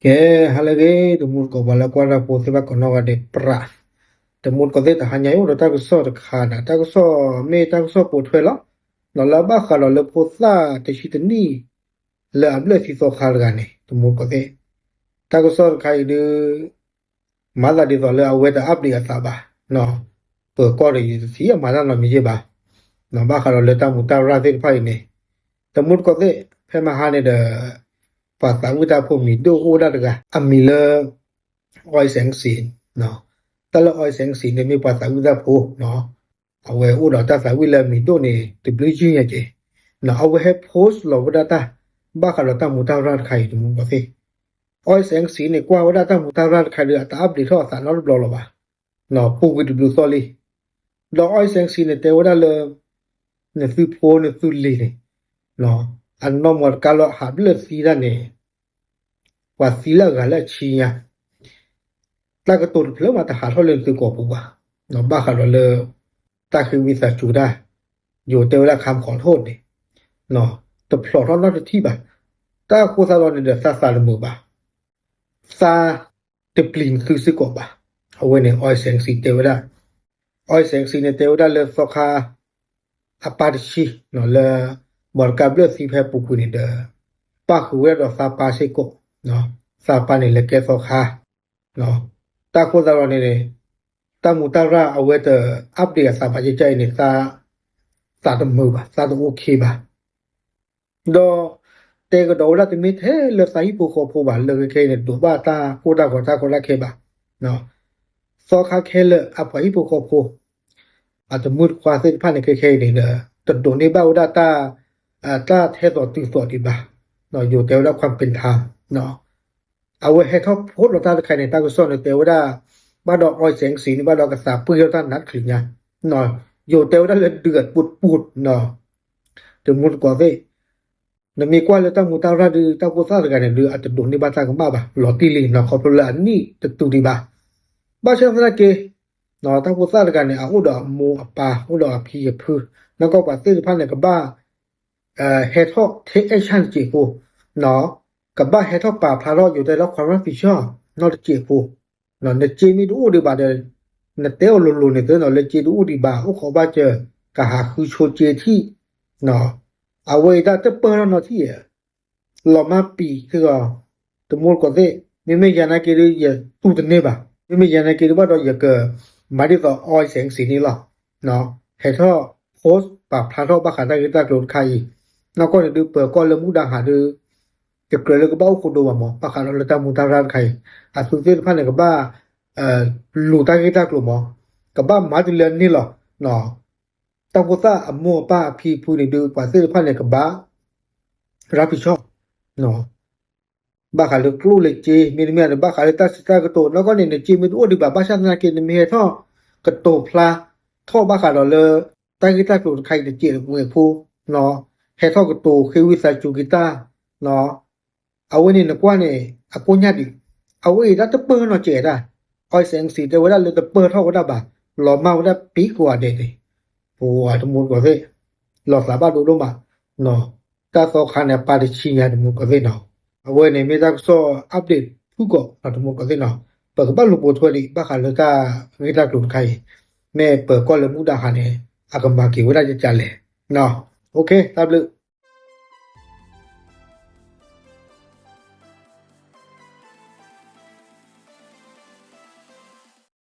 ကဲ, ဟါလၢအဂ့ၤ တမူတကိး ပှၤလၢကွၢ်တၢ်ဖိသ့ၣ်တဖၣ်ကိးနီၢ်ဂၤဒဲး ပြး, တမူတကိးသ့ၣ် တဟါညါအံၤအိၣ်ဒီးတၢ်ကစီၣ်တခါန့ၣ် တၢ်ကစီၣ်မ့ၢ်တၢ်ကစီၣ်ပိာ်ထွဲလီၤ. ဒီးလၢအဘၣ်ဃးဒီးလၢဖိသၣ်တဆံတနံၣ် လၢအဘျၢၣ်သံသီခါတဂၤန့ၣ် တမူတကိးသ့ၣ်, တၢ်ကစီၣ်တခါအံၤဒုး မၤသးဒ်သိးလၢအဝဲတ update အသးဘၣ်, ပၢၤကီၢ်ဒီးယတထံၣ်အမၤတၢ်နီတမံၤယဲၢ်ဘၣ်, ဘၣ်ဃးဒီးလၢတၢ်မူးတၢ်ရၢ်သ့ၣ်တဖၣ်အံၤန့ၣ်, တမူတကိးသ့ၣ် ဖဲမဟါန့ၣ်ဒီး ပှၤသးဝံၣ်တၢ်ဖိမံၤဒိၣ်အိၣ်ဝဲဒၣ်တဂၤ အမံၤလၢ Aung San Suu Kyi, တၢ်လၢ Aung San Suu Kyi န့ၣ်မ့ၢ်ပှၤသးဝံၣ်တၢ်ဖိ အဝဲအိၣ်ဒီးတၢ်သးဝံၣ်လၢအမံၤဒိၣ်န့ၣ် တဘျုးယုၢ်ညါက့ၤ, အဝဲဟဲ post လီၤဝဲဒၣ်တၢ် ဘၣ်ဃးဒီးတၢ်မူးတၢ်ရၢ်တခါအံၤ တမူတကိးသ့ၣ်, Aung San Suu Kyi န့ၣ် ကွၢ်ဝဲဒၣ်တၢ်မူးတၢ်ရၢ်တခါဒီး အတ update ထီၣ်အသးနီတဘျီလၢၤဘၣ်, ပူၤကွံာ်တဘျုးသီလံ, ဒီး Aung San Suu Kyi န့ၣ် တဲဝဲဒၣ်လၢ နသုဖိနသုလံၤန့ၣ် အနီၢ်မီတကါလၢဟးဘျၢၣ်သံတၢ်န့ၣ် ပှၤသံလၢအဂၤလၢအဆံညါ, တၢ်ကတိၤတဖျၢၣ်မးတဟးထီၣ်လၢနသုကိာ်ပူၤဘၣ်, ဘၣ်ဃးဒီးလၢ တၢ်ဃ့ဝံသးစူၤတၢ်, ယိၤတဲဝဲဒၣ် ခါမခီထီၣ်န့ၣ် တဖျိးထီၣ်နီတထံၣ်ဘၣ်, တၢ်အဃိသတးဒီးန့ၣ်ဒီး သးသးတမုာ်ဘၣ်, သးတပျံၤနသုစ့ၢ်ကီးဘၣ်, အဝဲန့ၣ် Aung San Suu Kyi တဲဝဲဒၣ်, Aung San Suu Kyi န့ၣ် တဲဝဲဒၣ်လၢသီခါ အပၢ်တဆံ လၢ မီတကါဘျၢၣ်သံဖဲပူၤကွံာ်န့ၣ်ဒီး ပၣ်ဃုာ်ဝဲဒၣ်ဒီးသးပၢ်စ့ၢ်ကီး, သးပၢ်န့ၣ်လဲၤကဲသီခါ, တၢ်အဃိသတးဒီးန့ၣ် တၢ်မူးတၢ်ရၢ်အဝဲတ update အသးဘၣ် ကကအံၤန့ၣ် သးတမုာ်ဘၣ်, သးတ OK ဘၣ်, ဒီး တဲကဒီးဝဲဒၣ်တမ့ၢ်ထဲလၢသးဟံၣ်ဖိဃီဖိဘၣ်, လၢခဲခဲအံၤန့ၣ် ဒိးဘၣ်တၢ်ကိၢ်တၢ်ဂီၤတၢ်ကီတၢ်ခဲဘၣ်, သီခါခဲလၢာ်အပှၤဟံၣ်ဖိဃီဖိ အတမုၢ်တခွါသ့ၣ်တဖၣ်န့ၣ် ခဲခဲအံၤန့ၣ်ဒီး တဒိးန့ၢ်ဘၣ်ဝဲဒၣ်တၢ် တၢ်ထဲသိးတုၤသိးဒံးဘၣ်, ယိၤတဲဝဲဒၣ် ความเป็นธรรม အဝဲဟဲထီၣ်ဖိးလီၤတၢ်တခါန့ၣ် တၢ်ကစီၣ်န့ၣ် တဲဝဲဒၣ် ဘၣ်ဒီး Aung San Suu Kyi န့ၣ် ဘၣ်ဒီးကသးပှံၢ်ထီၣ်တၢ်နးတချုးညါ, ယိၤတဲဝဲဒၣ်လၢဒုးအပူၤပူၤ, တမူတကိးသ့ၣ်, နမ့ၢ်ကွၢ်လၢတၢ်မူးတၢ်ရၢ်ဒုး တၢ်ဖိသၣ်တဂၤန့ၣ်ဒုး အတဒိးန့ၢ်ဘၣ်တၢ်ကမၣ်ဘၣ် လီၤတံၢ်လံနီၤ, ခီဖျိလၢအနံၣ်တတုၤဒံးဘၣ်, ဘၣ်ဆၣ်သနာ်က့ တၢ်ဖိသၣ်တဂၤန့ၣ် အအိၣ်ဒီးအမိၢ်အပၢ် အိၣ်ဒီးအဖံအဖု, နီၢ်ကီၢ်ပှၤသ့ၣ်တဖၣ်န့ၣ် ကဘၣ် ဟဲထီၣ် take action တစဲးဖိ, ကဘၣ်ဟဲထီၣ်ပာ်ဖျါထီၣ်ယိၤတဲလၢ ความรับผิดชอบ နီတစဲးဖိ, နစ့မ့ၢ်တအိၣ်ဒံးဘၣ်ဒီး နတဲအီၤလိၤလိၤန့ၣ် သ့ၣ်နီၤ လၢစ့တအိၣ်ဒံးဘၣ် အိၣ်ခိးဘၣ်စၢၤ ကဟးဃုဆိစ့ထံၣ်, အဝဲအံၤတၢ်တပၢၢ်ထီၣ်နီၤထံၣ် လီၤမၢ်ပံၤသ့ၣ်ဒီး တမူတကိးသ့ၣ်, မ့မ့ၢ်ယၤနာ်က့ဒုး ယတူၢ်တန့ၢ်ဘၣ်, မ့မ့ၢ်ယၤနာ်က့ဒုးဘၣ်ဒီး ယကမၤဒ်သိး Aung San Suu Kyi န့ၣ်လီၤ, ဟဲထီၣ် post ပာ်ဖျါထီၣ်ဘၣ်ဃးတၢ်ဂ့ၢ်တၢ်ကျိၤတခါအံၤ, နီၢ်ကီၢ်န့ၣ်ဒုး ပၢၤကီၢ်လၢမူဒါဟးဒုး ယကြၢးလၢကဘၣ်အိၣ်ဃိဒိဘၣ်မး ဘၣ်ဃးဒီးလၢတၢ်မူးတၢ်ရၢ်တခါအံၤ, အသုသ့ၣ်တဖၣ်န့ၣ် ကဘၣ် လူၤတၢ်ဂ့ၢ်တၢ်ကျိၤမး, ကဘၣ်မၤတုၤလၢန့ၣ်လီၤ. တၢ်ဖိသၣ်အမိၢ်အပၢ်အဖံအဖုန့ၣ်ဒုး ပှၤသ့ၣ်တဖၣ်န့ၣ် ကဘၣ် รับผิดชอบ ဘၣ်ဃးလၢကျိၣ်လၢစ့ မ့တမ့ၢ်ဒီး ဘၣ်ဃးလၢတၢ်စံးတၢ်ကတိၤ နီၢ်ကီၢ်န့ၣ် နစ့မ့ၢ်တအိၣ်ဒံးဘၣ် ဘၣ်ဆၣ်သနာ်က့ နမ့ၢ်ဟဲထီၣ်ကတိၤဖျါထီၣ်ဘၣ်ဃးဒီးလၢ တၢ်ဂ့ၢ်တၢ်ကျိၤတခါအံၤတစဲးဖိ, ဟဲထီၣ်ကတိၤဃ့ဝံသးစူၤက့ၤတၢ် အဝဲန့ၣ်နကွၢ်န့ၣ် အကိညၢ်ဒံး, အဝဲအံၤတၢ်တပၢၢ်နီၤစဲးဒၣ်, Aung San Suu Kyi တဲဝဲဒၣ်လၢတပၢၢ်ထီၣ်ဝဲဒၣ်ဘၣ်, လီၤမၢ်ဝဲဒၣ်ပံၤကိးဂၤဒဲးန့ၣ်, ပှၤတမူတကိးသ့ၣ်, လီၤသးဘၣ်ဒိဒိၣ်မး, တၢ်သီခါန့ၣ် အပၢ်တဆံညါတမူတကိးသ့ၣ်နီၤ, အဝဲန့ၣ်မ့ၢ်တၢ်ကစီၣ် update ဖုၣ်ကိာ်နီၤ တမူတကိးသ့ၣ်နီၤ, ပကဘၣ်လူၤပိာ်ထွဲဒံး ဘၣ်ဃးလၢတၢ်ဂ့ၢ်တၢ်ကျိၤတခါအံၤ, မ့ၢ်ပၢၤကီၢ်လၢမူဒါဟးန့ၣ် အကမၤက့ၤဝဲဒၣ်ကကလဲၣ်, တၢ်ဘျုး